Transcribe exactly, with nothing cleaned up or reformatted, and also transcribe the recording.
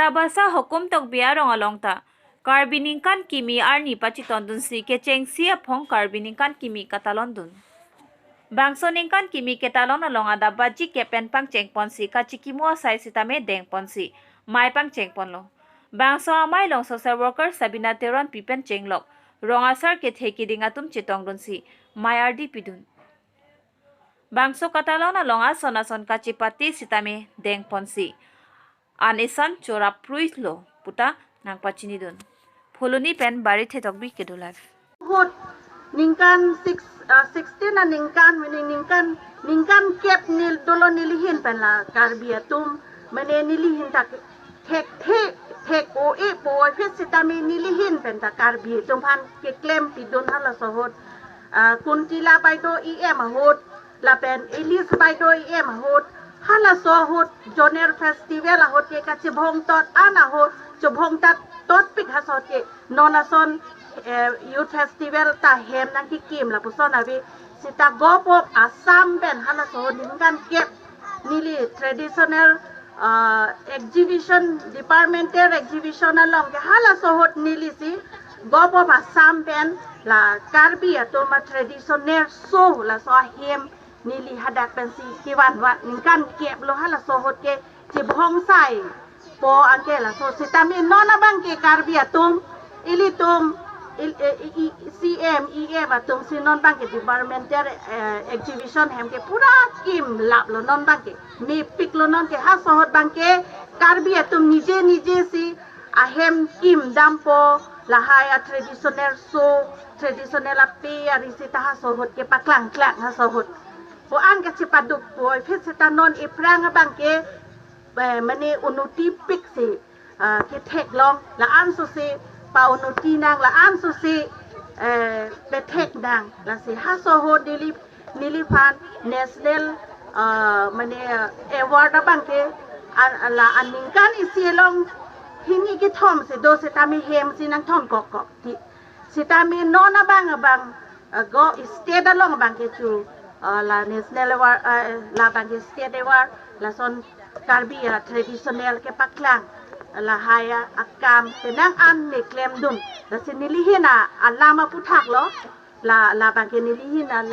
Labasa Hokum Tokbi arong along ta Karbi ningkan kimi arni pachitondunsi kechengsi aphong Karbi ningkan kimi katalondun. Bangso ningkan kimi ketalon along adap baji kep pen pangchengponsi kachikimo asai sitame dengponsi mei pangchengponlo. Bangso amei along social worker Sabina Teronpi pen chenglok rong asar kethe keding atum chetongdunsi mei ardi pidun. Bangso katalon along ason ason kachipate sitame dengponsi an isan chorap pruilo puta nangpachinidun. Phuloni pen Barithe Tokbi, Kedo Live. Ahut ningkan six, ah, sixteen aningkan, meaning ningkan, ningkan kep nil dolo nelihin pen la Karbi atum, mane nelihin ta thekthe, thek-o-e puvoiphit sitame nelihin pen ta Karbi atum aphan keklem pidun halaso ahut, ah, Kuntila Baideo E M ahut, lapen Elis Baideo E M ahut, halaso ahut, Zonal Festival ahut ke kachibhong tot an ahut, chibhong tat totpik halaso ahut ke, non ason, eh, Youth Festival ta hem nangkekim lapuson ave, sita Govt of Assam pen halaso ahut ningkan kep neli traditional, ah, exhibition, departmental exhibition along ke halaso ahut nelisi Govt of Assam pen la Karbi atum a-traditional show laso ahem neli hadak pensi kevanvan ningkan kep lo halaso ahut ke chibhong sai po anke laso sitame non abang ke Karbi atum ilitum il, eh, i, i, C M, E M atum si non abang ke departmental, eh, exhibition hem ke pura kimlap lo non abang ke. Mepik lo non ke halaso ahut abang ke Karbi atum nije nije si ahem kimdampo lahai a-traditional show, traditional ape ari sita halaso ahut ke paklangklang halaso ahut. Ko-an kachipaduk puvoiphit sita non iphrang abang ke, eh, mane unnoti piksi, ah, ketheklong, la-an sosi pa-unnoti nang, la-an sosi, eh, pethek nang, lasi halaso ahut neli, neliphan national, ah, mane, ah, award abang ke, ah, la aningkan isi along hini kethom si do sitame hem si nangthon kokkok ti. Sitame non abang abang, eh, go state along abang ke chu, eh, la national award, eh, labang ke state award, lason Karbi a-traditional kepaklang, lahai a-, akam penang an ne klemdun. Lasi nelihin a-, alam aphuthak lo, la, labang ke nelihin a-